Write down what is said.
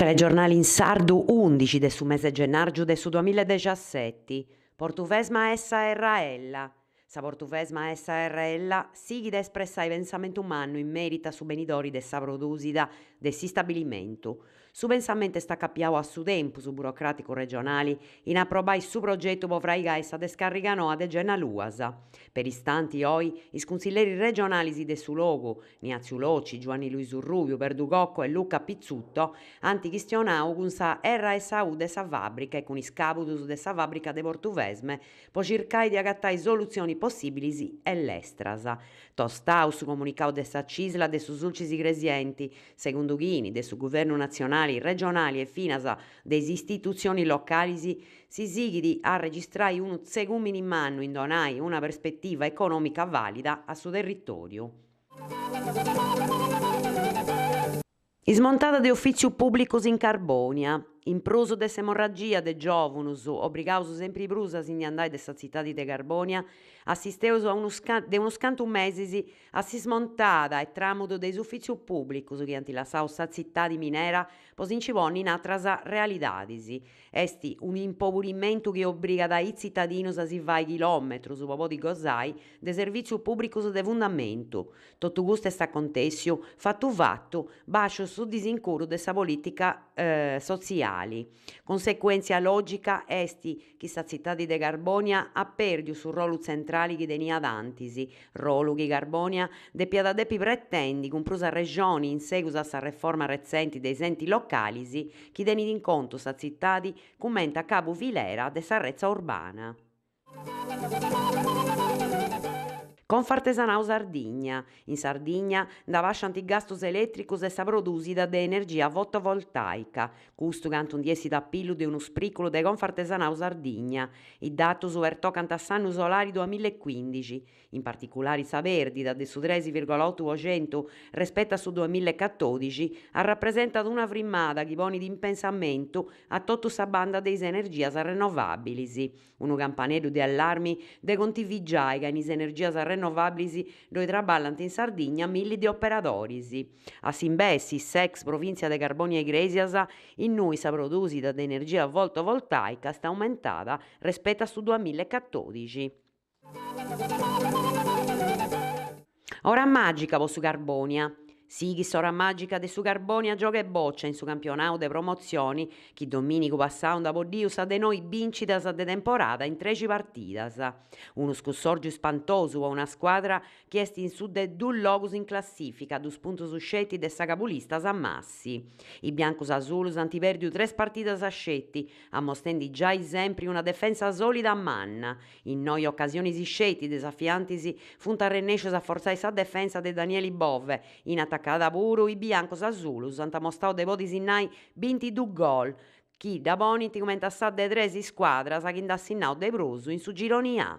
Telegiornali in sardu undixi de su mese gennàrgiu de su duamilla e dexaseti, Portuvesma SRL. Sa Portuvesma SRL sighit a espressai pensamentu mannu in meritu a su benidori de sa prodùsida de s'istabilimentu. Su pensamentu est acapiau a su tempus burocràticu regionali in aprobai su progetu po fraigai sa descàrriga noa de Genna Luas. Peristanti oi is cunsilleris regionalis de su logu, Ignatziu Locci, Giuanni Luisu Rubiu, Perdu Cocco e Luca Pizzutto ant chistionau cun sa RSU de sa fàbrica e cun is càbudus de sa fàbrica de Portuvesme po circai de agatai solutzionis possìbilis e lestras. Tostau su comunicau de sa Cisl de su Sulcis Igresienti, segundu chini de su Guvernu natzionali, regionali e finas de is istitutzionis localis si sighit a registrai unu tzegùmini mannu in donai una perspetiva econòmica vàlida a su territòriu. Ismontada de ufìtzius pùblicos in Carbònia. In prus de s'emorragia de giòvunus, obrigaus sempri prus a si ndi andai de sa tzitadi de Carbònia, assisteus a unus de unus cantu mesis a s'ismontada e tràmudu de is ufìtzius pùblicos chi ant lassau sa tzitadi minera po si nci ponni in atras realidadis. Est unu impoburimentu chi obrigat is tzitadinus a si fai chilòmetrus po podi gosai de servìtzius pùbricus de fundamentu. Totu custu est acontèssiu fatu fatu bàsciu su disincuru de sa polìtica sotziali. Consecuèntzia lògica est chi sa tzitadi de Carbònia at pèrdiu su rolu tzentrali chi teniat antis, rolu chi Carbònia depiat depi pretendi cun prus arrexoni in segus a sa reforma retzenti de is entis localis chi tenit in contu sa tzitadi cumenti a cabu filera de sa retza urbana. Confartesanau Sardigna. In Sardigna nd'abasciant is gastus elètricus e sa prodùsida de energia fotovoltàica. Custu cantu ndi essit a pillu de unu sprìculu de Confartesanau Sardigna. Is datus pertocant a s'annu solari duamilla e cuindixi. In particulari sa pèrdida de su tres virgola otu po centu respetu a su duamilla e catòdixi arrapresentat una frimada chi ponit in pensamentu a totu sa banda de is energias arrennovàbilis. Unu campaneddu de allarmi de contivigiai ca in is energias arrennovàbilis ddoi traballant in Sardigna milli de operadoris. A s'imbessi, s'ex provìntzia de Carbònia Igrèsias, innui sa prodùsida de energia fotovoltàica est aumentada respetu a su duamilla e catòdixi. Ora màgica po su Carbònia. Sighit s'ora màgica de su Carbònia gioga e bòcia in su campionau de promotzioni chi domìnigu passau nd'at boddiu sa de noi bìncidas de temporada in trexi partidas. Unu scussòrgiu ispantosu po una scuadra chi est in su de dus logus in classìfica, dus puntus sceti de sa cabulista Samassi. Is biancus asulus ant pèrdiu tres partidas sceti, ammostendi giai sempri una defensa sòlida manna. In noi ocasionis sceti desafiantis funt arrennèscius a fortzai sa defensa de Danieli Bove, in atacada puru is biancus asulus ant amostau de podi sinnai bintidus gol, chi dda ponint cumenti a sa de tres iscuadras chi nd'at sinnau de prus in su gironi A.